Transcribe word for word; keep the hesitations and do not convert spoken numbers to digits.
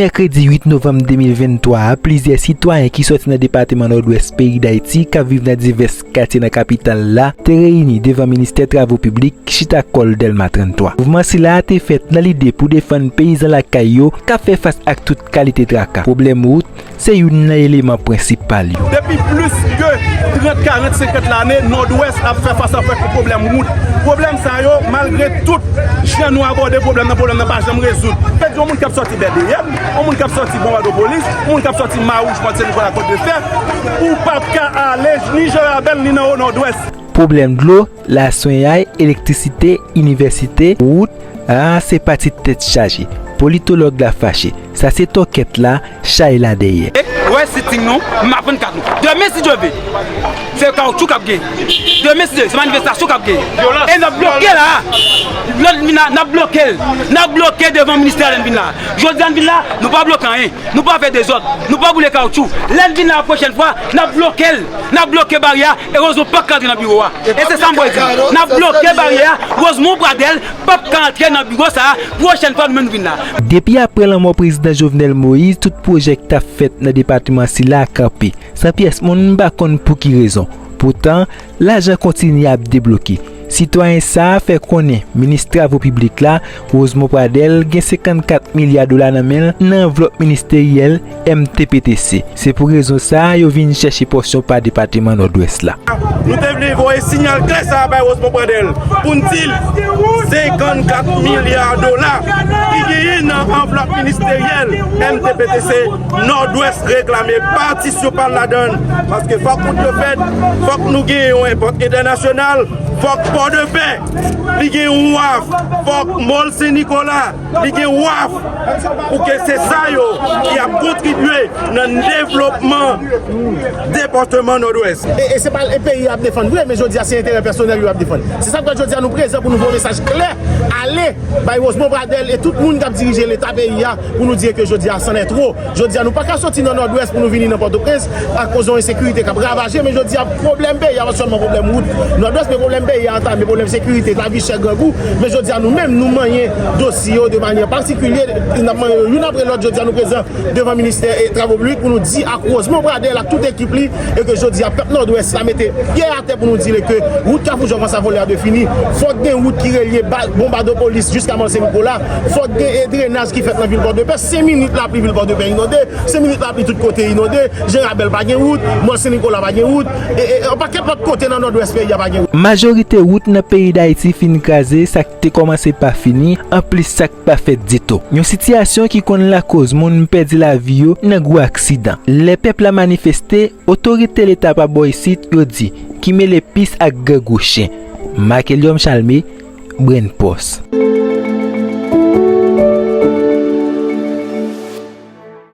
Mèkredi uit novanm de mil venntwa a, plizyè sitwayen ki sòti nan depatman Nòdwès peyi Dayiti k ap viv nan divès katye nan kapital la te reyini devan ministè Travo Piblik chita kòl Dèlma trannntwa. Mouvman sila a te fèt nan lide pou defann peyizan lakay yo k ap fè fas ak tout kalite traka. Pwoblèm wout se youn nan eleman prensipal yo. Depi plis ke trant, karant, senkant lane, Nòdwès ap fè fas avèk yon pwoblèm wout. Pwoblèm sa yo, malgre tout jan nou abòde pwoblèm nan, pwoblèm nan pa janm rezoud. Fèt yon moun k ap sòti Bèdeyèn, yon moun k ap sòti Bonbadopolis, yon moun k ap sòti Mawouj, Pòt Sen Nikola, Kòt de Fè, ou p ap ka ale ni Jan Rabèl, ni nan Wo Nòdwès. Pwoblèm dlo, laswenyay, elektrisite, inivèsite, wout, a, se pati tèt chaje. Politològ la fache. Sa se tòkèt la, chay la dèyè. E, wè sitting nou, m ap vann kat nou. Demen si Dye vle, se kawotchou k ap gen. Demen si Dye, se manifestasyon k ap gen. E n ap bloke la. Lè n vin la, n ap bloke l. N ap bloke devan ministè a lè n vin la. Jodi a n vin la, nou pa bloke anyen. Nou pa fè dezòd. Nou pa boule kawotchou. Lè n vin la pwochèn fwa, n ap bloke l. N ap bloke baryè a. E Rosemond p ap ka antre nan biwo a. E se sa m vle di. N ap bloke baryè a. Rosemond Pradel p ap ka antre nan biwo sa a. Pwochèn fwa nou menm nou vin la. Depi apre lanmò prezidan Jovenel Moïse, tout pwojè ki t ap fèt nan depatman sila kanpe. San pyès moun, m pa konn pou ki rezon. Poutan, lajan kontinye ap debloke. Sitwayen sa a fè konnen minis travo piblik la, Rosemond Pradel, gen senkannkat milya dola nan men l nan anvlòp ministeryèl M T P T C. Se pou rezon sa a yo vin chèche pòsyon pa depatman Nòdwès la. Nou te vle voye siyal klè sa a bay Rosemond Pradel pou n di l senkannkat milya dola ki genyen nan anvlòp ministeryèl M T P T C, Nòdwès reklame patisyon pa l ladan l. Paske fòk wout yo fèt, fòk nou gen yon èpòt entènasyonal, fòk Pòdepè li gen waf, fòk Mòl Sen Nikola li gen waf, pou ke se sa yo ki ap kontribye nan devlopman depatman Nòdwès. E, e se pa e peyi a ap defann vre, men jodi a se enterè pèsonèl yo ap defann. Se sa k fè jodi a nou prezan pou nou voye mesaj klè, ale bay Rosemond Pradel e tout moun k ap dirije Leta peyi a, pou nou di ke jodi a c'en est trop. Jodi a nou pa ka soti nan Nòdwès pou nou vini nan Pòtoprens akoz yon ensekirite k ap ravaje, men jodi a pwoblèm peyi a pa sèlman pwoblèm wout Nòdwès, men pwoblèm peyi a antame pwoblèm sekirite, lavi chè, grangou. Men jodi a nou menm nou manyen dosye yo de manyè patikilye, n ap manyen yo youn apre lòt. Jodi a nou prezan devan ministè e travo piblik pou nou di ak Rosemond Pradel ak tout ekip li, e ke jodi a pèp Nòdwès la mete pye atè pou nou di l ke wout Kafou Jòf Ansa Volè a dwe fini. Fòk gen wout ki relye Ba-, Bonbadopolis jiska Mòl Sen Nikola. Fòk gen, e, drenaj ki fèt nan vil Pòdepè. Senk minit lapli, vil Pòdepè inonde. Senk minit lapli, tout kote inonde. Jan Rabèl pa gen wout, Mòl Sen Nikola pa gen wout, e, e, yon pakèt lòt kote nan Nòdwès peyi a pa gen wout. Majorite wout nan peyi Dayiti fin kraze, sa k te kòmanse pa fini, anplis sa k pa fèt ditou. Yon sitiyasyon ki konn lakoz moun pèdi lavi yo nan gwo aksidan. Lè pèp la manifeste, otorite Leta pa bò isit, yo di, ki mele pis ak grangou chen. Marc Helium Chalmé, Brenn Pòs.